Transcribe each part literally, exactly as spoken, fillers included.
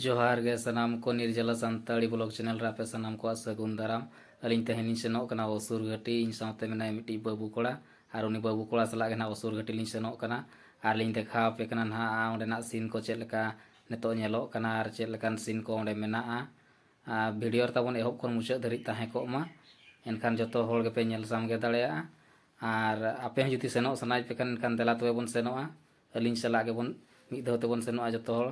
ᱡᱚᱦᱟᱨ ᱜᱮ ᱥᱟᱱᱟᱢ ᱠᱚ, ᱱᱤᱨᱡᱟᱞᱟ ᱥᱟᱱᱛᱟᱲᱤ ᱵᱞᱚᱜ ᱪᱮᱱᱮᱞ ᱨᱮ ᱟᱯᱮ ᱥᱟᱱᱟᱢ ᱠᱚᱣᱟᱜ ᱥᱟᱹᱜᱩᱱ ᱫᱟᱨᱟᱢ᱾ ᱟᱹᱞᱤᱧ ᱛᱮᱦᱮᱧ ᱞᱤᱧ ᱥᱮᱱᱚᱜ ᱠᱟᱱᱟ ᱚᱥᱩᱨ ᱜᱷᱟᱹᱴᱤ᱾ ᱤᱧ ᱥᱟᱶᱛᱮ ᱢᱮᱱᱟᱭᱟ ᱢᱤᱫᱴᱤᱡ ᱵᱟᱹᱵᱩ ᱠᱚᱲᱟ, ᱟᱨ ᱩᱱᱤ ᱵᱟᱹᱵᱩ ᱠᱚᱲᱟ ᱥᱟᱞᱟᱜ ᱜᱮ ᱱᱟᱦᱟᱜ ᱚᱥᱩᱨ ᱜᱷᱟᱹᱴᱤ ᱞᱤᱧ ᱥᱮᱱᱚᱜ ᱠᱟᱱᱟ᱾ ᱟᱨ ᱞᱤᱧ ᱫᱮᱠᱷᱟᱣ ᱟᱯᱮ ᱠᱟᱱᱟ ᱱᱟᱦᱟᱜ ᱚᱸᱰᱮᱱᱟᱜ ᱥᱤᱱ ᱠᱚ ᱪᱮᱫ ᱞᱮᱠᱟ ᱱᱤᱛᱚᱜ ᱧᱮᱞᱚᱜ ᱠᱟᱱᱟ ᱟᱨ ᱪᱮᱫ ᱞᱮᱠᱟᱱ ᱥᱤᱱ ᱠᱚ ᱚᱸᱰᱮ ᱢᱮᱱᱟᱜᱼᱟ᱾ ᱟᱨ ᱵᱷᱤᱰᱤᱭᱳ ᱨᱮ ᱛᱟᱵᱚᱱ ᱮᱦᱚᱵ ᱠᱷᱚᱱ ᱢᱩᱪᱟᱹᱫ ᱫᱷᱟᱹᱨᱤᱡ ᱛᱟᱦᱮᱸ ᱠᱚᱜ ᱢᱟ, ᱮᱱᱠᱷᱟᱱ ᱡᱚᱛᱚ ᱦᱚᱲ ᱜᱮᱯᱮ ᱧᱮᱞ ᱥᱟᱢᱜᱮ ᱫᱟᱲᱮᱭᱟᱜᱼᱟ᱾ ᱟᱨ ᱟᱯᱮ ᱦᱚᱸ ᱡᱩᱫᱤ ᱥᱮᱱᱚᱜ ᱥᱟᱱᱟᱭᱮᱫ ᱯᱮ ᱠᱷᱟᱱ, ᱮᱱᱠᱷᱟᱱ ᱫᱮᱞᱟ ᱛᱚᱵᱮ ᱵᱚᱱ ᱥᱮᱱᱚᱜᱼᱟ, ᱟᱹᱞᱤᱧ ᱥᱟᱞᱟᱜ ᱜᱮᱵᱚᱱ ᱢᱤᱫ ᱫᱷᱟᱣ ᱛᱮᱵᱚᱱ ᱥᱮᱱᱚᱜᱼᱟ ᱡᱚᱛᱚ ᱦᱚᱲ᱾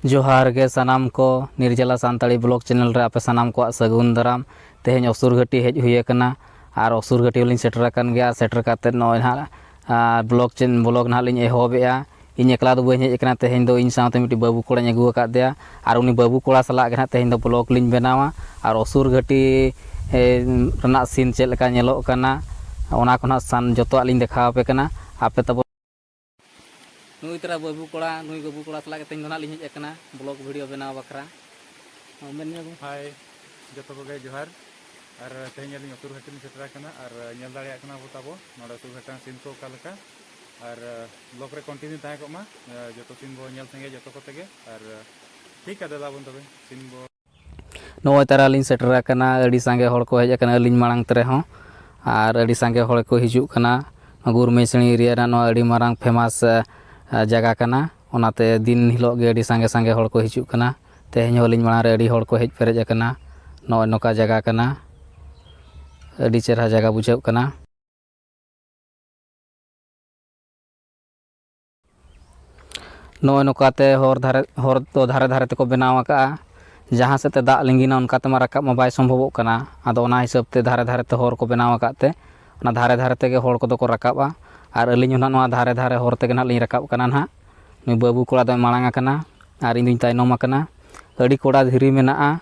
ᱡᱚᱦᱟᱨ ᱜᱮ ᱥᱟᱱᱟᱢ ᱠᱚ, ᱱᱤᱨᱡᱟᱞᱟ ᱥᱟᱱᱛᱟᱲᱤ ᱵᱞᱚᱜ ᱪᱮᱱᱮᱞ ᱨᱮ ᱟᱯᱮ ᱥᱟᱱᱟᱢ ᱠᱚᱣᱟᱜ ᱥᱟᱹᱜᱩᱱ ᱫᱟᱨᱟᱢ᱾ ᱛᱮᱦᱮᱧ ᱚᱥᱩᱨᱜᱷᱟᱹᱴᱤ ᱦᱮᱡ ᱦᱩᱭ ᱟᱠᱟᱱᱟ, ᱟᱨ ᱚᱥᱩᱨᱜᱷᱟᱹᱴᱤ ᱦᱚᱸᱞᱤᱧ ᱥᱮᱴᱮᱨ ᱟᱠᱟᱱ ᱜᱮᱭᱟ᱾ ᱥᱮᱴᱮᱨ ᱠᱟᱛᱮᱫ ᱱᱚᱜᱼᱚᱭ ᱱᱟᱦᱟᱜ, ᱟᱨ ᱵᱞᱚᱜ ᱪᱮᱱ-, ᱵᱞᱚᱜ ᱱᱟᱦᱟᱜ ᱞᱤᱧ ᱮᱦᱚᱵᱮᱜᱼᱟ᱾ ᱤᱧ ᱮᱠᱞᱟ ᱫᱚ ᱵᱟᱹᱧ ᱦᱮᱡ ᱟᱠᱟᱱᱟ, ᱛᱮᱦᱮᱧ ᱫᱚ ᱤᱧ ᱥᱟᱶᱛᱮ ᱢᱤᱫᱴᱤᱡ ᱵᱟᱹᱵᱩ ᱠᱚᱲᱟᱧ ᱟᱹᱜᱩ ᱟᱠᱟᱫᱮᱭᱟ, ᱟᱨ ᱩᱱᱤ ᱵᱟᱹᱵᱩ ᱠᱚᱲᱟ ᱥᱟᱞᱟᱜ ᱜᱮ ᱱᱟᱦᱟᱜ ᱛᱮᱦᱮᱧ ᱫᱚ ᱵᱞᱚᱜ ᱞᱤᱧ ᱵᱮᱱᱟᱣᱟ᱾ ᱟᱨ ᱚᱥᱩᱨ ᱜᱷᱟᱹᱴᱤ, ᱮ, ᱨᱮᱱᱟᱜ ᱥᱤᱱ ᱪᱮᱫ ᱞᱮᱠᱟ ᱧᱮᱞᱚᱜ ᱠᱟᱱᱟ, ᱚᱱᱟ ᱠᱚ ᱱᱟᱦᱟᱜ ᱥᱟᱱ ᱡᱚᱛᱚᱣᱟᱜ ᱞᱤᱧ ᱫᱮᱠᱷᱟᱣ ᱟᱯᱮ ᱠᱟᱱᱟ᱾ ᱟᱯᱮ ᱛᱟᱵᱚ ᱱᱩᱭ ᱛᱟᱨᱟ ᱵᱟᱹᱵᱩ ᱠᱚᱲᱟ, ᱱᱩᱭ ᱵᱟᱹᱵᱩ ᱠᱚᱲᱟ ᱥᱟᱞᱟᱜ ᱜᱮ ᱛᱮᱦᱮᱧ ᱫᱚ ᱱᱟᱦᱟᱜ ᱞᱤᱧ ᱦᱮᱡ ᱟᱠᱟᱱᱟ ᱵᱞᱚᱜ ᱵᱷᱤᱰᱤᱭᱳ ᱵᱮᱱᱟᱣ ᱵᱟᱠᱷᱨᱟ᱾ ᱦᱚᱸ, ᱢᱮᱱ ᱢᱮ ᱜᱚ᱾ ᱦᱟᱭ, ᱡᱚᱛᱚ ᱠᱚᱜᱮ ᱡᱚᱦᱟᱨ᱾ ᱟᱨ ᱛᱮᱦᱮᱧ ᱟᱹᱞᱤᱧ ᱚᱥᱩᱨ ᱜᱷᱟᱹᱴᱤ ᱞᱤᱧ ᱥᱮᱴᱮᱨ ᱟᱠᱟᱱᱟ, ᱟᱨ ᱧᱮᱞ ᱫᱟᱲᱮᱭᱟᱜ ᱠᱟᱱᱟ ᱵᱚ ᱛᱟᱵᱚ ᱱᱚᱰᱮ ᱚᱥᱩᱨ ᱜᱷᱟᱹᱴᱤ ᱨᱮᱱᱟᱜ ᱥᱤᱱ ᱠᱚ ᱚᱠᱟ ᱞᱮᱠᱟ᱾ ᱟᱨ ᱵᱞᱚᱜ ᱨᱮ ᱠᱚᱱᱴᱤᱱᱤᱭᱩ ᱛᱟᱦᱮᱸ ᱠᱚᱜ ᱢᱟ, ᱡᱚᱛᱚ ᱥᱤᱱ ᱵᱚ ᱧᱮᱞ ᱥᱟᱸᱜᱮᱭᱟ ᱡᱚᱛᱚ ᱠᱚᱛᱮ ᱜᱮ᱾ ᱟᱨ ᱴᱷᱤᱠ ᱜᱮᱭᱟ, ᱫᱮᱞᱟ ᱵᱚᱱ ᱛᱚᱵᱮ ᱥᱤᱱ ᱵᱚ᱾ ᱱᱚᱜᱼᱚᱭ ᱛᱟᱨᱟ ᱞᱤᱧ ᱥᱮᱴᱮᱨ ᱟᱠᱟᱱᱟ, ᱟᱹᱰᱤ ᱥᱟᱸᱜᱮ ᱦᱚᱲ ᱠᱚ ᱦᱮᱡ ᱟᱠᱟᱱᱟ ᱟᱹᱞᱤᱧ ᱢᱟᱲᱟᱝ ᱛᱮ ᱨᱮᱦᱚᱸ, ᱟᱨ ᱟᱹᱰᱤ ᱥᱟᱸᱜᱮ ᱦᱚᱲ ᱠᱚ ᱦᱤᱡᱩᱜ ᱠᱟᱱᱟ᱾ ᱜᱩᱨᱢᱮᱥᱤᱱᱤ ᱮᱨᱤᱭᱟ ᱨᱮᱱᱟᱜ ᱱᱚᱣᱟ ᱟᱹᱰᱤ ᱢᱟᱨᱟᱝ ᱯᱷᱮᱢᱟᱥ, ᱮ, ᱡᱟᱭᱜᱟ ᱠᱟᱱᱟ, ᱚᱱᱟᱛᱮ ᱫᱤᱱ ᱦᱤᱞᱳᱜ ᱜᱮ ᱟᱹᱰᱤ ᱥᱟᱸᱜᱮ ᱥᱟᱸᱜᱮ ᱦᱚᱲ ᱠᱚ ᱦᱤᱡᱩᱜ ᱠᱟᱱᱟ᱾ ᱛᱮᱦᱮᱧ ᱦᱚᱸ ᱟᱹᱞᱤᱧ ᱢᱟᱲᱟᱝ ᱨᱮ ᱟᱹᱰᱤ ᱦᱚᱲ ᱠᱚ ᱦᱮᱡ ᱯᱮᱨᱮᱡ ᱟᱠᱟᱱᱟ᱾ ᱱᱚᱜᱼᱚᱭ ᱱᱚᱝᱠᱟ ᱡᱟᱭᱜᱟ ᱠᱟᱱᱟ, ᱟᱹᱰᱤ ᱪᱮᱦᱨᱟ ᱡᱟᱭᱜᱟ ᱵᱩᱡᱷᱟᱹᱜ ᱠᱟᱱᱟ᱾ ᱱᱚᱜᱼᱚᱭ ᱱᱚᱝᱠᱟᱛᱮ ᱦᱚᱨ ᱫᱷᱟᱨᱮ, ᱦᱚᱨ ᱫᱚ ᱫᱷᱟᱨᱮ ᱫᱷᱟᱨᱮ ᱛᱮᱠᱚ ᱵᱮᱱᱟᱣ ᱟᱠᱟᱫᱼᱟ᱾ ᱡᱟᱦᱟᱸ ᱥᱮᱫ ᱛᱮ ᱫᱟᱜ ᱞᱤᱸᱜᱤᱱᱟ ᱚᱱᱠᱟ ᱛᱮᱢᱟ ᱨᱟᱠᱟᱵ ᱢᱟ ᱵᱟᱭ ᱥᱚᱢᱵᱷᱚᱵᱚᱜ ᱠᱟᱱᱟ᱾ ᱟᱫᱚ ᱚᱱᱟ ᱦᱤᱥᱟᱹᱵ ᱛᱮ ᱫᱷᱟᱨᱮ ᱫᱷᱟᱨᱮ ᱛᱮ ᱦᱚᱨ ᱠᱚ ᱵᱮᱱᱟᱣ ᱟᱠᱟᱫ ᱛᱮ ᱚᱱᱟ ᱫᱷᱟᱨᱮ ᱫᱷᱟᱨᱮ ᱛᱮᱜᱮ ᱦᱚᱲ ᱠᱚᱫᱚ ᱠᱚ ᱨᱟᱠᱟᱵᱼᱟ᱾ ᱟᱨ ᱟᱹᱞᱤᱧ ᱦᱚᱸ ᱱᱟᱦᱟᱜ ᱱᱚᱣᱟ ᱫᱷᱟᱨᱮ ᱫᱷᱟᱨᱮ ᱦᱚᱨ ᱛᱮᱜᱮ ᱱᱟᱦᱟᱜ ᱞᱤᱧ ᱨᱟᱠᱟᱵ ᱠᱟᱱᱟ ᱱᱟᱦᱟᱜ᱾ ᱱᱩᱭ ᱵᱟᱹᱵᱩ ᱠᱚᱲᱟ ᱫᱚᱭ ᱢᱟᱲᱟᱝ ᱟᱠᱟᱱᱟ ᱟᱨ ᱤᱧ ᱫᱩᱧ ᱛᱟᱭᱱᱚᱢ ᱟᱠᱟᱱᱟ᱾ ᱟᱹᱰᱤ ᱠᱚᱰᱟ ᱫᱷᱤᱨᱤ ᱢᱮᱱᱟᱜᱼᱟ᱾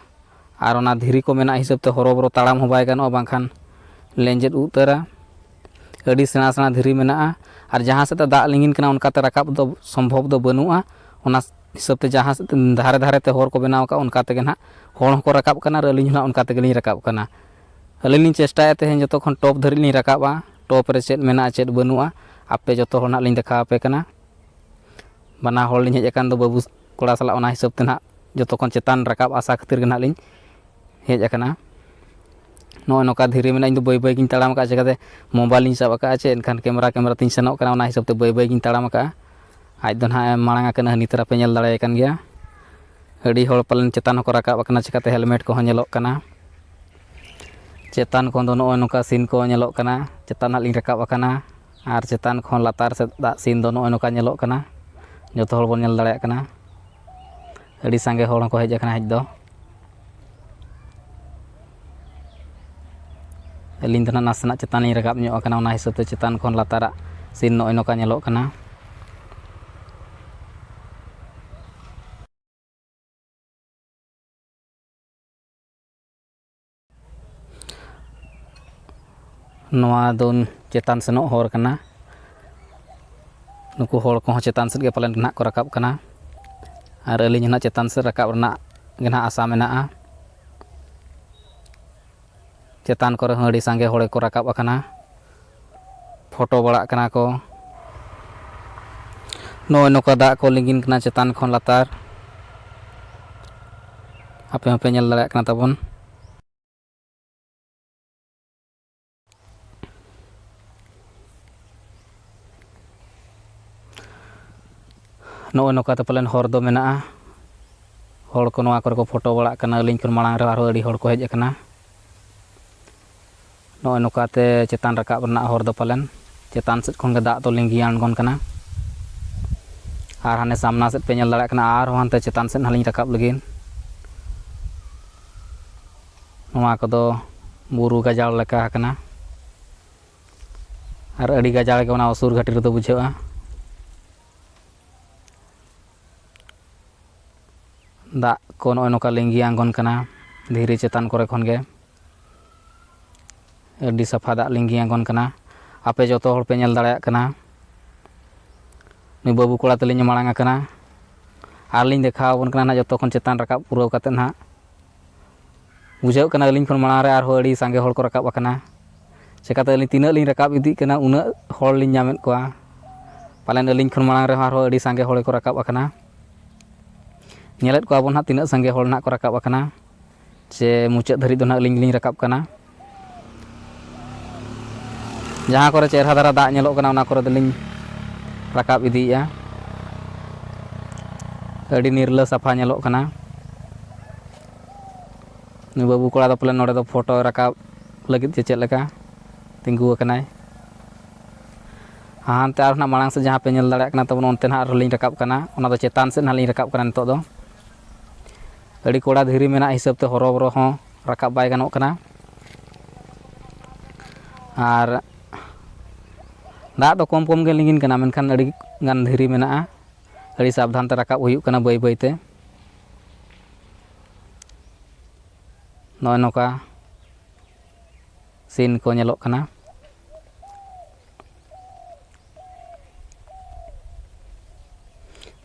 ᱟᱨ ᱚᱱᱟ ᱫᱷᱤᱨᱤ ᱠᱚ ᱢᱮᱱᱟᱜ ᱦᱤᱥᱟᱹᱵ ᱛᱮ ᱦᱚᱨᱚᱵᱚᱨᱚ ᱛᱟᱲᱟᱢ ᱦᱚᱸ ᱵᱟᱭ ᱜᱟᱱᱚᱜᱼᱟ, ᱵᱟᱝᱠᱷᱟᱱ ᱞᱮᱸᱡᱮᱫ ᱩᱛᱟᱹᱨᱟ᱾ ᱟᱹᱰᱤ ᱥᱮᱬᱟ ᱥᱮᱬᱟ ᱫᱷᱤᱨᱤ ᱢᱮᱱᱟᱜᱼᱟ, ᱟᱨ ᱡᱟᱦᱟᱸ ᱥᱮᱫ ᱛᱮ ᱫᱟᱜ ᱞᱤᱸᱜᱤᱱ ᱠᱟᱱᱟ ᱚᱱᱠᱟᱛᱮ ᱨᱟᱠᱟᱵ ᱫᱚ ᱥᱚᱢᱵᱷᱚᱵ ᱫᱚ ᱵᱟᱹᱱᱩᱜᱼᱟ᱾ ᱚᱱᱟ ᱦᱤᱥᱟᱹᱵ ᱛᱮ ᱡᱟᱦᱟᱸ ᱥᱮᱫ ᱫᱷᱟᱨᱮ ᱫᱷᱟᱨᱮ ᱛᱮ ᱦᱚᱨ ᱠᱚ ᱵᱮᱱᱟᱣ ᱟᱠᱟᱫ, ᱚᱱᱠᱟ ᱛᱮᱜᱮ ᱱᱟᱦᱟᱜ ᱦᱚᱲ ᱦᱚᱸᱠᱚ ᱨᱟᱠᱟᱵ ᱠᱟᱱᱟ ᱟᱨ ᱟᱹᱞᱤᱧ ᱦᱚᱸ ᱱᱟᱦᱟᱜ ᱚᱱᱠᱟ ᱛᱮᱜᱮᱞᱤᱧ ᱨᱟᱠᱟᱵ ᱠᱟᱱᱟ᱾ ᱟᱹᱞᱤᱧ ᱞᱤᱧ ᱪᱮᱥᱴᱟᱭᱟ ᱛᱮᱦᱮᱧ ᱡᱚᱛᱚ ᱠᱷᱚᱱ ᱴᱚᱯ ᱫᱷᱟᱹᱨᱤᱡ ᱞᱤᱧ ᱨᱟᱠᱟᱵᱼᱟ᱾ ᱴᱚᱯ ᱨᱮ ᱪᱮᱫ ᱢᱮᱱᱟᱜᱼᱟ, ᱪᱮᱫ ᱵᱟᱹᱱᱩᱜᱼᱟ, ᱟᱯᱮ ᱡᱚᱛᱚ ᱦᱚᱲ ᱱᱟᱦᱟᱜ ᱞᱤᱧ ᱫᱮᱠᱷᱟᱣ ᱟᱯᱮ ᱠᱟᱱᱟ᱾ ᱵᱟᱱᱟ ᱦᱚᱲ ᱞᱤᱧ ᱦᱮᱡ ᱟᱠᱟᱱ ᱫᱚ ᱵᱟᱹᱵᱩ ᱠᱚᱲᱟ ᱥᱟᱞᱟᱜ, ᱚᱱᱟ ᱦᱤᱥᱟᱹᱵ ᱛᱮ ᱱᱟᱦᱟᱜ ᱡᱚᱛᱚ ᱠᱷᱚᱱ ᱪᱮᱛᱟᱱ ᱨᱟᱠᱟᱵ ᱟᱥᱟ ᱠᱷᱟᱹᱛᱤᱨ ᱜᱮ ᱱᱟᱦᱟᱜ ᱞᱤᱧ ᱦᱮᱡ ᱟᱠᱟᱱᱟ᱾ ᱱᱚᱜᱼᱚᱭ ᱱᱚᱝᱠᱟ ᱫᱷᱤᱨᱤ ᱢᱮᱱᱟᱜᱼᱟ, ᱤᱧ ᱫᱚ ᱵᱟᱹᱭ ᱵᱟᱹᱭ ᱜᱤᱧ ᱛᱟᱲᱟᱢ ᱟᱠᱟᱫᱼᱟ, ᱪᱤᱠᱟᱹᱛᱮ ᱢᱳᱵᱟᱭᱤᱞ ᱤᱧ ᱥᱟᱵ ᱟᱠᱟᱫᱼᱟ ᱪᱮ, ᱮᱱᱠᱷᱟᱱ ᱠᱮᱢᱮᱨᱟ, ᱠᱮᱢᱮᱨᱟ ᱛᱤᱧ ᱥᱮᱱᱚᱜ ᱠᱟᱱᱟ, ᱚᱱᱟ ᱦᱤᱥᱟᱹᱵ ᱛᱮ ᱵᱟᱹᱭ ᱵᱟᱹᱭ ᱜᱤᱧ ᱛᱟᱲᱟᱢ ᱟᱠᱟᱫᱼᱟ᱾ ᱟᱡ ᱫᱚ ᱱᱟᱦᱟᱜ ᱮ ᱢᱟᱲᱟᱝ ᱟᱠᱟᱱᱟ, ᱦᱟᱹᱱᱤ ᱛᱟᱨᱟ ᱯᱮ ᱧᱮᱞ ᱫᱟᱲᱮᱭᱟᱭ ᱠᱟᱱ ᱜᱮᱭᱟ᱾ ᱟᱹᱰᱤ ᱦᱚᱲ ᱯᱟᱞᱮᱱ ᱪᱮᱛᱟᱱ ᱦᱚᱸᱠᱚ ᱨᱟᱠᱟᱵ ᱟᱠᱟᱱᱟ, ᱪᱤᱠᱟᱹᱛᱮ ᱦᱮᱞᱢᱮᱴ ᱠᱚᱦᱚᱸ ᱧᱮᱞᱚᱜ ᱠᱟᱱᱟ᱾ ᱪᱮᱛᱟᱱ ᱠᱷᱚᱱ ᱫᱚ ᱱᱚᱜᱼᱚᱭ ᱱᱚᱝᱠᱟ ᱥᱤᱱ ᱠᱚ ᱧᱮᱞᱚᱜ ᱠᱟᱱᱟ᱾ ᱪᱮᱛᱟᱱ ᱦᱟᱸᱜ ᱞᱤᱧ ᱨᱟᱠᱟᱵ ᱟᱠᱟᱱᱟ, ᱟᱨ ᱪᱮᱛᱟᱱ ᱠᱷᱚᱱ ᱞᱟᱛᱟᱨ ᱥᱮᱫ ᱫᱟᱜ ᱥᱤᱱ ᱫᱚ ᱱᱚᱜᱼᱚᱭ ᱱᱚᱝᱠᱟ ᱧᱮᱞᱚᱜ ᱠᱟᱱᱟ, ᱡᱚᱛᱚ ᱦᱚᱲ ᱵᱚᱱ ᱧᱮᱞ ᱫᱟᱲᱮᱭᱟᱜ ᱠᱟᱱᱟ᱾ ᱟᱹᱰᱤ ᱥᱟᱸᱜᱮ ᱦᱚᱲ ᱦᱚᱸᱠᱚ ᱦᱮᱡ ᱟᱠᱟᱱᱟ ᱦᱮᱡ ᱫᱚ᱾ ᱟᱹᱞᱤᱧ ᱫᱚ ᱱᱟᱦᱟᱜ ᱱᱟᱥᱮᱱᱟᱜ ᱪᱮᱛᱟᱱ ᱞᱤᱧ ᱨᱟᱠᱟᱵ ᱧᱚᱜ ᱟᱠᱟᱱᱟ, ᱚᱱᱟ ᱦᱤᱥᱟᱹᱵ ᱛᱮ ᱪᱮᱛᱟᱱ ᱠᱷᱚᱱ ᱞᱟᱛᱟᱨᱟᱜ scene ᱱᱚᱜᱼᱚᱭ ᱱᱚᱝᱠᱟ ᱧᱮᱞᱚᱜ ᱠᱟᱱᱟ᱾ ᱱᱚᱣᱟ ᱫᱚ ᱪᱮᱛᱟᱱ ᱥᱮᱱᱚᱜ ᱦᱚᱨ ᱠᱟᱱᱟ᱾ ᱱᱩᱠᱩ ᱦᱚᱲ ᱠᱚᱦᱚᱸ ᱪᱮᱛᱟᱱ ᱥᱮᱫ ᱜᱮ ᱯᱟᱞᱮᱱ ᱱᱟᱦᱟᱜ ᱠᱚ ᱨᱟᱠᱟᱵ ᱠᱟᱱᱟ, ᱟᱨ ᱟᱹᱞᱤᱧ ᱦᱚᱸ ᱱᱟᱦᱟᱜ ᱪᱮᱛᱟᱱ ᱥᱮᱫ ᱨᱟᱠᱟᱵ ᱨᱮᱱᱟᱜ ᱜᱮ ᱱᱟᱦᱟᱜ ᱟᱥᱟ ᱢᱮᱱᱟᱜᱼᱟ᱾ ᱪᱮᱛᱟᱱ ᱠᱚᱨᱮ ᱦᱚᱸ ᱟᱹᱰᱤ ᱥᱟᱸᱜᱮ ᱦᱚᱲ ᱜᱮᱠᱚ ᱨᱟᱠᱟᱵ ᱟᱠᱟᱱᱟ, ᱯᱷᱳᱴᱳ ᱵᱟᱲᱟᱜ ᱠᱟᱱᱟ ᱠᱚ᱾ ᱱᱚᱜᱼᱚᱭ ᱱᱚᱝᱠᱟ ᱫᱟᱜ ᱠᱚ ᱞᱤᱸᱜᱤᱱ ᱠᱟᱱᱟ ᱪᱮᱛᱟᱱ ᱠᱷᱚᱱ ᱞᱟᱛᱟᱨ, ᱟᱯᱮ ᱦᱚᱸᱯᱮ ᱧᱮᱞ ᱫᱟᱲᱮᱭᱟᱜ ᱠᱟᱱᱟ ᱛᱟᱵᱚᱱ᱾ ᱱᱚᱜᱼᱚᱭ ᱱᱚᱝᱠᱟᱛᱮ ᱯᱟᱞᱮᱱ ᱦᱚᱨ ᱫᱚ ᱢᱮᱱᱟᱜᱼᱟ᱾ ᱦᱚᱲ ᱠᱚ ᱱᱚᱣᱟ ᱠᱚᱨᱮ ᱠᱚ ᱯᱷᱳᱴᱳ ᱵᱟᱲᱟᱜ ᱠᱟᱱᱟ᱾ ᱟᱹᱞᱤᱧ ᱠᱷᱚᱱ ᱢᱟᱲᱟᱝ ᱨᱮᱦᱚᱸ ᱟᱨᱦᱚᱸ ᱟᱹᱰᱤ ᱦᱚᱲ ᱠᱚ ᱦᱮᱡ ᱟᱠᱟᱱᱟ᱾ ᱱᱚᱜᱼᱚᱭ ᱱᱚᱝᱠᱟᱛᱮ ᱪᱮᱛᱟᱱ ᱨᱟᱠᱟᱵ ᱨᱮᱱᱟᱜ ᱦᱚᱨ ᱫᱚ ᱯᱟᱞᱮᱱ ᱪᱮᱛᱟᱱ ᱥᱮᱫ ᱠᱷᱚᱱ ᱜᱮ ᱫᱟᱜ ᱫᱚ ᱞᱤᱸᱜᱤ ᱟᱬᱜᱚᱱ ᱠᱟᱱᱟ᱾ ᱟᱨ ᱦᱟᱱᱮ ᱥᱟᱢᱱᱟ ᱥᱮᱫ ᱯᱮ ᱧᱮᱞ ᱫᱟᱲᱮᱭᱟᱜ ᱠᱟᱱᱟ, ᱟᱨᱦᱚᱸ ᱦᱟᱱᱛᱮ ᱪᱮᱛᱟᱱ ᱥᱮᱫ ᱱᱟᱦᱟᱜ ᱞᱤᱧ ᱨᱟᱠᱟᱵ ᱞᱟᱹᱜᱤᱫ᱾ ᱱᱚᱣᱟ ᱠᱚᱫᱚ ᱵᱩᱨᱩ ᱜᱟᱡᱟᱲ ᱞᱮᱠᱟ ᱟᱠᱟᱱᱟ, ᱟᱨ ᱟᱹᱰᱤ ᱜᱟᱡᱟᱲ ᱜᱮ ᱚᱱᱟ ᱩᱥᱩᱨ ᱜᱷᱟᱹᱴᱤ ᱨᱮᱫᱚ ᱵᱩᱡᱷᱟᱹᱜᱼᱟ᱾ ᱫᱟᱜ ᱠᱚ ᱱᱚᱜᱼᱚᱭ ᱱᱚᱝᱠᱟ ᱞᱤᱸᱜᱤ ᱟᱬᱜᱚᱱ ᱠᱟᱱᱟ ᱫᱷᱤᱨᱤ ᱪᱮᱛᱟᱱ ᱠᱚᱨᱮ ᱠᱷᱚᱱ ᱜᱮ᱾ ᱟᱹᱰᱤ ᱥᱟᱯᱷᱟ ᱫᱟᱜ ᱞᱤᱸᱜᱤ ᱟᱬᱜᱚᱱ ᱠᱟᱱᱟ᱾ ᱟᱯᱮ ᱡᱚᱛᱚ ᱦᱚᱲ ᱯᱮ ᱧᱮᱞ ᱫᱟᱲᱮᱭᱟᱜ ᱠᱟᱱᱟ᱾ ᱱᱩᱭ ᱵᱟᱹᱵᱩ ᱠᱚᱲᱟ ᱛᱟᱹᱞᱤᱧ ᱮ ᱢᱟᱲᱟᱝ ᱟᱠᱟᱱᱟ᱾ ᱟᱨ ᱞᱤᱧ ᱫᱮᱠᱷᱟᱣ ᱟᱵᱚᱱ ᱠᱟᱱᱟ ᱱᱟᱦᱟᱜ ᱡᱚᱛᱚ ᱠᱷᱚᱱ ᱪᱮᱛᱟᱱ ᱨᱟᱠᱟᱵ ᱯᱩᱨᱟᱹᱣ ᱠᱟᱛᱮᱫ ᱱᱟᱦᱟᱜ᱾ ᱵᱩᱡᱷᱟᱹᱜ ᱠᱟᱱᱟ ᱟᱹᱞᱤᱧ ᱠᱷᱚᱱ ᱢᱟᱲᱟᱝ ᱨᱮ ᱟᱨᱦᱚᱸ ᱟᱹᱰᱤ ᱥᱟᱸᱜᱮ ᱦᱚᱲ ᱠᱚ ᱨᱟᱠᱟᱵ ᱟᱠᱟᱱᱟ᱾ ᱪᱮᱠᱟᱛᱮ ᱟᱹᱞᱤᱧ ᱛᱤᱱᱟᱹᱜ ᱞᱤᱧ ᱨᱟᱠᱟᱵ ᱤᱫᱤᱜ ᱠᱟᱱᱟ, ᱩᱱᱟᱹᱜ ᱦᱚᱲ ᱞᱤᱧ ᱧᱟᱢᱮᱫ ᱠᱚᱣᱟ᱾ ᱯᱟᱞᱮᱱ ᱟᱹᱞᱤᱧ ᱠᱷᱚᱱ ᱢᱟᱲᱟᱝ ᱨᱮᱦᱚᱸ ᱟᱨᱦᱚᱸ ᱟᱹᱰᱤ ᱥᱟᱸᱜᱮ ᱦᱚᱲ ᱜᱮᱠᱚ ᱨᱟᱠᱟᱵ ᱟᱠᱟᱱᱟ᱾ ᱧᱮᱞᱮᱫ ᱠᱚᱣᱟ ᱵᱚᱱ ᱦᱟᱸᱜ ᱛᱤᱱᱟᱹᱜ ᱥᱟᱸᱜᱮ ᱦᱚᱲ ᱱᱟᱦᱟᱜ ᱠᱚ ᱨᱟᱠᱟᱵ ᱟᱠᱟᱱᱟ᱾ ᱪᱮ ᱢᱩᱪᱟᱹᱫ ᱫᱷᱟᱹᱨᱤᱡ ᱫᱚ ᱱᱟᱦᱟᱜ ᱟᱹᱞᱤᱧ ᱜᱮᱞᱤᱧ ᱨᱟᱠᱟᱵ ᱠᱟᱱᱟ᱾ ᱡᱟᱦᱟᱸ ᱠᱚᱨᱮ ᱪᱮᱦᱨᱟ ᱫᱷᱟᱨᱟ ᱫᱟᱜ ᱧᱮᱞᱚᱜ ᱠᱟᱱᱟ, ᱚᱱᱟ ᱠᱚᱨᱮ ᱫᱚᱞᱤᱧ ᱨᱟᱠᱟᱵ ᱤᱫᱤᱭᱮᱫᱼᱟ᱾ ᱟᱹᱰᱤ ᱱᱤᱨᱞᱟᱹ ᱥᱟᱯᱷᱟ ᱧᱮᱞᱚᱜ ᱠᱟᱱᱟ᱾ ᱱᱩᱭ ᱵᱟᱹᱵᱩ ᱠᱚᱲᱟ ᱫᱚ ᱯᱟᱞᱮ ᱱᱚᱰᱮ ᱫᱚ ᱯᱷᱳᱴᱳ ᱨᱟᱠᱟᱵ ᱞᱟᱹᱜᱤᱫ ᱪᱮ ᱪᱮᱫ ᱞᱮᱠᱟ ᱛᱤᱸᱜᱩ ᱟᱠᱟᱱᱟᱭ᱾ ᱦᱟᱱᱛᱮ ᱟᱨᱦᱚᱸ ᱱᱟᱜ ᱢᱟᱲᱟᱝ ᱥᱮᱫ ᱡᱟᱦᱟᱸ ᱯᱮ ᱧᱮᱞ ᱫᱟᱲᱮᱭᱟᱜ ᱠᱟᱱᱟ ᱛᱟᱵᱚᱱ, ᱚᱱᱛᱮ ᱱᱟᱦᱟᱜ ᱟᱨᱦᱚᱸ ᱞᱤᱧ ᱨᱟᱠᱟᱵ ᱠᱟᱱᱟ᱾ ᱚᱱᱟ ᱫᱚ ᱪᱮᱛᱟᱱ ᱥᱮᱫ ᱱᱟᱦᱟᱜ ᱞᱤᱧ ᱨᱟᱠᱟᱵ ᱠᱟᱱᱟ ᱱᱤᱛᱚᱜ ᱫᱚ᱾ ᱟᱹᱰᱤ ᱠᱚᱲᱟ ᱫᱷᱤᱨᱤ ᱢᱮᱱᱟᱜ ᱦᱤᱥᱟᱹᱵ ᱛᱮ ᱦᱚᱨᱚᱵᱚᱨᱚ ᱦᱚᱸ ᱨᱟᱠᱟᱵ ᱵᱟᱭ ᱜᱟᱱᱚᱜ ᱠᱟᱱᱟ᱾ ᱟᱨ ᱫᱟᱜ ᱫᱚ ᱠᱚᱢ ᱠᱚᱢ ᱜᱮ ᱞᱤᱸᱜᱤᱱ ᱠᱟᱱᱟ, ᱢᱮᱱᱠᱷᱟᱱ ᱟᱹᱰᱤ ᱜᱟᱱ ᱫᱷᱤᱨᱤ ᱢᱮᱱᱟᱜᱼᱟ᱾ ᱟᱹᱰᱤ ᱥᱟᱵᱫᱷᱟᱱ ᱛᱮ ᱨᱟᱠᱟᱵ ᱦᱩᱭᱩᱜ ᱠᱟᱱᱟ ᱵᱟᱹᱭ ᱵᱟᱹᱭ ᱛᱮ᱾ ᱱᱚᱜᱼᱚᱭ ᱱᱚᱝᱠᱟ scene ᱠᱚ ᱧᱮᱞᱚᱜ ᱠᱟᱱᱟ᱾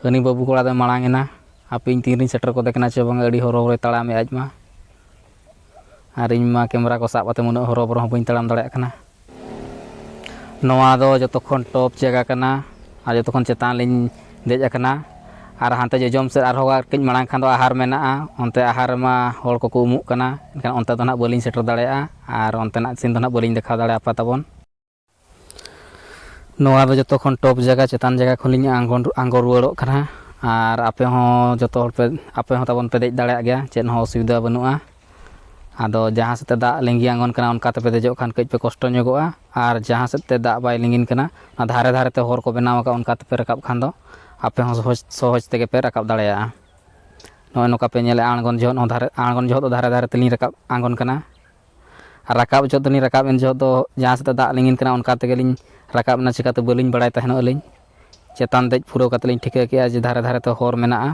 ᱦᱟᱹᱱᱤ ᱵᱟᱹᱵᱩ ᱠᱚᱲᱟ ᱫᱚᱭ ᱢᱟᱲᱟᱝ ᱮᱱᱟ᱾ ᱦᱟᱯᱮ ᱤᱧ ᱛᱤᱱ ᱨᱤᱧ ᱥᱮᱴᱮᱨ ᱜᱚᱫᱮ ᱠᱟᱱᱟ ᱪᱮ ᱵᱟᱝ, ᱟᱹᱰᱤ ᱦᱚᱨᱚᱵᱚᱨᱚᱭ ᱛᱟᱲᱟᱢᱮᱫ ᱟᱡ ᱢᱟ᱾ ᱟᱨ ᱤᱧ ᱢᱟ camera ᱠᱚ ᱥᱟᱵ ᱠᱟᱛᱮ ᱩᱱᱟᱹᱜ ᱦᱚᱨᱚᱵᱚᱨᱚ ᱦᱚᱸ ᱵᱟᱹᱧ ᱛᱟᱲᱟᱢ ᱫᱟᱲᱮᱭᱟᱜ ᱠᱟᱱᱟ᱾ ᱱᱚᱣᱟ ᱫᱚ ᱡᱚᱛᱚ ᱠᱷᱚᱱ top ᱡᱟᱭᱜᱟ ᱠᱟᱱᱟ ᱟᱨ ᱡᱚᱛᱚ ᱠᱷᱚᱱ ᱪᱮᱛᱟᱱ ᱞᱤᱧ ᱫᱮᱡ ᱟᱠᱟᱱᱟ᱾ ᱟᱨ ᱦᱟᱱᱛᱮ ᱡᱚᱡᱚᱢ ᱥᱮᱫ ᱟᱨᱦᱚᱸ ᱟᱨ ᱠᱟᱹᱡ ᱢᱟᱲᱟᱝ ᱠᱷᱟᱱ ᱫᱚ ᱟᱦᱟᱨ ᱢᱮᱱᱟᱜᱼᱟ, ᱚᱱᱛᱮ ᱟᱦᱟᱨ ᱨᱮᱢᱟ ᱦᱚᱲ ᱠᱚᱠᱚ ᱩᱢᱩᱜ ᱠᱟᱱᱟ, ᱮᱱᱠᱷᱟᱱ ᱚᱱᱛᱮ ᱫᱚ ᱱᱟᱦᱟᱜ ᱵᱟᱹᱞᱤᱧ ᱥᱮᱴᱮᱨ ᱫᱟᱲᱮᱭᱟᱜᱼᱟ ᱟᱨ ᱚᱱᱛᱮᱱᱟᱜ scene ᱫᱚ ᱱᱟᱦᱟᱜ ᱵᱟᱹᱞᱤᱧ ᱫᱮᱠᱷᱟᱣ ᱫᱟᱲᱮᱭᱟᱯᱟ ᱛᱟᱵᱚᱱ᱾ ᱱᱚᱣᱟ ᱫᱚ ᱡᱚᱛᱚ ᱠᱷᱚᱱ top ᱡᱟᱭᱜᱟ, ᱪᱮᱛᱟᱱ ᱡᱟᱭᱜᱟ ᱠᱷᱚᱱ ᱞᱤᱧ ᱟᱬᱜᱚᱱ, ᱟᱬᱜᱚ ᱨᱩᱣᱟᱹᱲᱚᱜ ᱠᱟᱱᱟ᱾ ᱟᱨ ᱟᱯᱮ ᱦᱚᱸ ᱡᱚᱛᱚ ᱦᱚᱲ ᱯᱮ, ᱟᱯᱮ ᱦᱚᱸ ᱛᱟᱵᱚᱱ ᱯᱮ ᱫᱮᱡ ᱫᱟᱲᱮᱭᱟᱜ ᱜᱮᱭᱟ, ᱪᱮᱫ ᱦᱚᱸ ᱚᱥᱩᱵᱤᱫᱷᱟ ᱵᱟᱹᱱᱩᱜᱼᱟ᱾ ᱟᱫᱚ ᱡᱟᱦᱟᱸ ᱥᱮᱫ ᱛᱮ ᱫᱟᱜ ᱞᱤᱸᱜᱤ ᱟᱬᱜᱚᱱ ᱠᱟᱱᱟ, ᱚᱱᱠᱟ ᱛᱮᱯᱮ ᱫᱮᱡᱚᱜ ᱠᱷᱟᱱ ᱠᱟᱹᱡ ᱯᱮ ᱠᱚᱥᱴᱚ ᱧᱚᱜᱚᱜᱼᱟ᱾ ᱟᱨ ᱡᱟᱦᱟᱸ ᱥᱮᱫ ᱛᱮ ᱫᱟᱜ ᱵᱟᱭ ᱞᱤᱸᱜᱤᱱ ᱠᱟᱱᱟ, ᱚᱱᱟ ᱫᱷᱟᱨᱮ ᱫᱷᱟᱨᱮ ᱛᱮ ᱦᱚᱨ ᱠᱚ ᱵᱮᱱᱟᱣ ᱟᱠᱟᱫ, ᱚᱱᱠᱟ ᱛᱮᱯᱮ ᱨᱟᱠᱟᱵ ᱠᱷᱟᱱ ᱫᱚ ᱟᱯᱮ ᱦᱚᱸ ᱥᱚᱦᱚᱡᱽ, ᱥᱚᱦᱚᱡᱽ ᱛᱮᱜᱮ ᱯᱮ ᱨᱟᱠᱟᱵ ᱫᱟᱲᱮᱭᱟᱜᱼᱟ᱾ ᱱᱚᱜᱼᱚᱭ ᱱᱚᱝᱠᱟ ᱯᱮ ᱧᱮᱞᱮᱫᱼᱟ, ᱟᱬᱜᱚᱱ ᱡᱚᱦᱚᱜ ᱦᱚᱸ ᱫᱷᱟᱨᱮ, ᱟᱬᱜᱚᱱ ᱡᱚᱦᱚᱜ ᱫᱚ ᱫᱷᱟᱨᱮ ᱫᱷᱟᱨᱮ ᱛᱮᱞᱤᱧ ᱨᱟᱠᱟᱵ ᱟᱬᱜᱚᱱ ᱠᱟᱱᱟ᱾ ᱟᱨ ᱨᱟᱠᱟᱵ ᱡᱚᱦᱚᱜ ᱫᱚᱞᱤᱧ ᱨᱟᱠᱟᱵ ᱮᱱ ᱡᱚᱦᱚᱜ ᱫᱚ ᱡᱟᱦᱟᱸ ᱥᱮᱫ ᱛᱮ ᱫᱟᱜ ᱞᱤᱸᱜᱤᱱ ᱠᱟᱱᱟ, ᱚᱱᱠᱟ ᱛᱮᱜᱮᱞᱤᱧ ᱨᱟᱠᱟᱵ ᱮᱱᱟ, ᱪᱤᱠᱟᱹᱛᱮ ᱵᱟᱹᱞᱤᱧ ᱵᱟᱲᱟᱭ ᱛᱟᱦᱮᱱᱚᱜ ᱟᱹᱞᱤᱧ᱾ ᱪᱮᱛᱟᱱ ᱫᱮᱡ ᱯᱩᱨᱟᱹᱣ ᱠᱟᱛᱮ ᱞᱤᱧ ᱴᱷᱤᱠᱟᱹ ᱠᱮᱜᱼᱟ ᱡᱮ ᱫᱷᱟᱨᱮ ᱫᱷᱟᱨᱮ ᱛᱮ ᱦᱚᱨ ᱢᱮᱱᱟᱜᱼᱟ,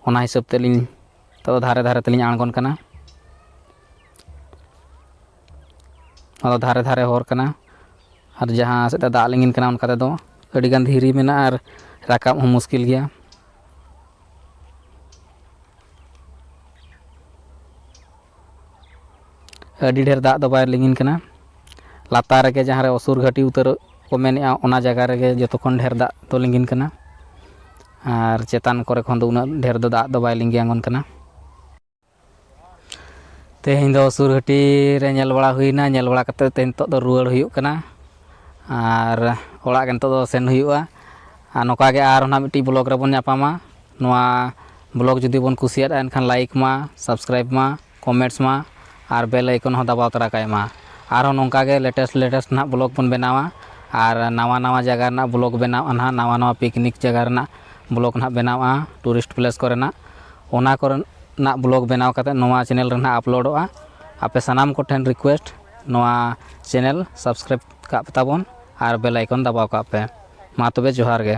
ᱚᱱᱟ ᱦᱤᱥᱟᱹᱵ ᱛᱮᱞᱤᱧ ᱱᱤᱛᱚᱜ ᱫᱚ ᱫᱷᱟᱨᱮ ᱫᱷᱟᱨᱮ ᱛᱮᱞᱤᱧ ᱟᱬᱜᱚᱱ ᱠᱟᱱᱟ᱾ ᱱᱚᱣᱟ ᱫᱚ ᱫᱷᱟᱨᱮ ᱫᱷᱟᱨᱮ ᱦᱚᱨ ᱠᱟᱱᱟ᱾ ᱟᱨ ᱡᱟᱦᱟᱸ ᱥᱮᱫ ᱛᱮ ᱫᱟᱜ ᱞᱤᱸᱜᱤᱱ ᱠᱟᱱᱟ, ᱚᱱᱠᱟ ᱛᱮᱫᱚ ᱟᱹᱰᱤᱜᱟᱱ ᱫᱷᱤᱨᱤ ᱢᱮᱱᱟᱜᱼᱟ ᱟᱨ ᱨᱟᱠᱟᱵ ᱦᱚᱸ ᱢᱩᱥᱠᱤᱞ ᱜᱮᱭᱟ᱾ ᱟᱹᱰᱤ ᱰᱷᱮᱨ ᱫᱟᱜ ᱫᱚ ᱵᱟᱭ ᱞᱤᱸᱜᱤᱱ ᱠᱟᱱᱟ᱾ ᱞᱟᱛᱟᱨ ᱨᱮᱜᱮ ᱡᱟᱦᱟᱸ ᱨᱮ ᱚᱥᱩᱨ ᱜᱷᱟᱹᱴᱤ ᱩᱛᱟᱹᱨᱚᱜ ᱠᱚ ᱢᱮᱱᱮᱫᱼᱟ, ᱚᱱᱟ ᱡᱟᱭᱜᱟ ᱨᱮᱜᱮ ᱡᱚᱛᱚ ᱠᱷᱚᱱ ᱰᱷᱮᱨ ᱫᱟᱜ ᱫᱚ ᱞᱤᱸᱜᱤᱱ ᱠᱟᱱᱟ᱾ ᱟᱨ ᱪᱮᱛᱟᱱ ᱠᱚᱨᱮ ᱠᱷᱚᱱ ᱫᱚ ᱩᱱᱟᱹᱜ ᱰᱷᱮᱨ ᱫᱚ ᱫᱟᱜ ᱫᱚ ᱵᱟᱭ ᱞᱤᱸᱜᱤ ᱟᱬᱜᱚᱱ ᱠᱟᱱᱟ᱾ ᱛᱮᱦᱮᱧ ᱫᱚ ᱚᱥᱩᱨ ᱜᱷᱟᱹᱴᱤ ᱨᱮ ᱧᱮᱞ ᱵᱟᱲᱟ ᱦᱩᱭᱱᱟ᱾ ᱧᱮᱞ ᱵᱟᱲᱟ ᱠᱟᱛᱮ ᱛᱮᱦᱮᱧ ᱱᱤᱛᱚᱜ ᱫᱚ ᱨᱩᱣᱟᱹᱲ ᱦᱩᱭᱩᱜ ᱠᱟᱱᱟ ᱟᱨ ᱚᱲᱟᱜ ᱜᱮ ᱱᱤᱛᱚᱜ ᱫᱚ ᱥᱮᱱ ᱦᱩᱭᱩᱜᱼᱟ᱾ ᱟᱨ ᱱᱚᱝᱠᱟ ᱜᱮ ᱟᱨᱦᱚᱸ ᱱᱟᱜ ᱢᱤᱫᱴᱤᱡ vlog ᱨᱮᱵᱚᱱ ᱧᱟᱯᱟᱢᱟ᱾ ᱱᱚᱣᱟ vlog ᱡᱩᱫᱤ ᱵᱚᱱ ᱠᱩᱥᱤᱭᱟᱫᱼᱟ, ᱮᱱᱠᱷᱟᱱ like ᱢᱟ, subscribe ᱢᱟ, comments ᱢᱟ ᱟᱨ bell icon ᱦᱚᱸ ᱫᱟᱵᱟᱣ ᱛᱚᱨᱟ ᱠᱟᱭ ᱢᱟ᱾ ᱟᱨᱦᱚᱸ ᱱᱚᱝᱠᱟ ᱜᱮ latest latest ᱱᱟᱜ vlog ᱵᱚᱱ ᱵᱮᱱᱟᱣᱟ᱾ ᱟᱨ ᱱᱟᱣᱟ ᱱᱟᱣᱟ ᱡᱟᱭᱜᱟ ᱨᱮᱱᱟᱜ vlog ᱵᱮᱱᱟᱣᱟ ᱱᱟᱦᱟᱜ, ᱱᱟᱣᱟ ᱱᱟᱣᱟ picnic ᱡᱟᱭᱜᱟ ᱨᱮᱱᱟᱜ vlog ᱱᱟᱦᱟᱜ ᱵᱮᱱᱟᱣᱟ, tourist place ᱠᱚᱨᱮᱱᱟᱜ᱾ ᱚᱱᱟ ᱠᱚᱨᱮ ᱨᱮᱱᱟᱜ ᱵᱞᱚᱜ ᱵᱮᱱᱟᱣ ᱠᱟᱛᱮ ᱱᱚᱣᱟ ᱪᱮᱱᱮᱞ ᱨᱮ ᱱᱟᱦᱟᱜ ᱟᱯᱞᱳᱰᱚᱜᱼᱟ᱾ ᱟᱯᱮ ᱥᱟᱱᱟᱢ ᱠᱚᱴᱷᱮᱱ ᱨᱤᱠᱩᱭᱮᱥᱴ, ᱱᱚᱣᱟ ᱪᱮᱱᱮᱞ ᱥᱟᱵᱥᱠᱨᱟᱭᱤᱵ ᱠᱟᱜ ᱯᱮ ᱛᱟᱵᱚᱱ ᱟᱨ ᱵᱮᱞ ᱟᱭᱠᱚᱱ ᱫᱟᱵᱟᱣ ᱠᱟᱜ ᱯᱮ᱾ ᱢᱟ ᱛᱚᱵᱮ, ᱡᱚᱦᱟᱨ ᱜᱮ᱾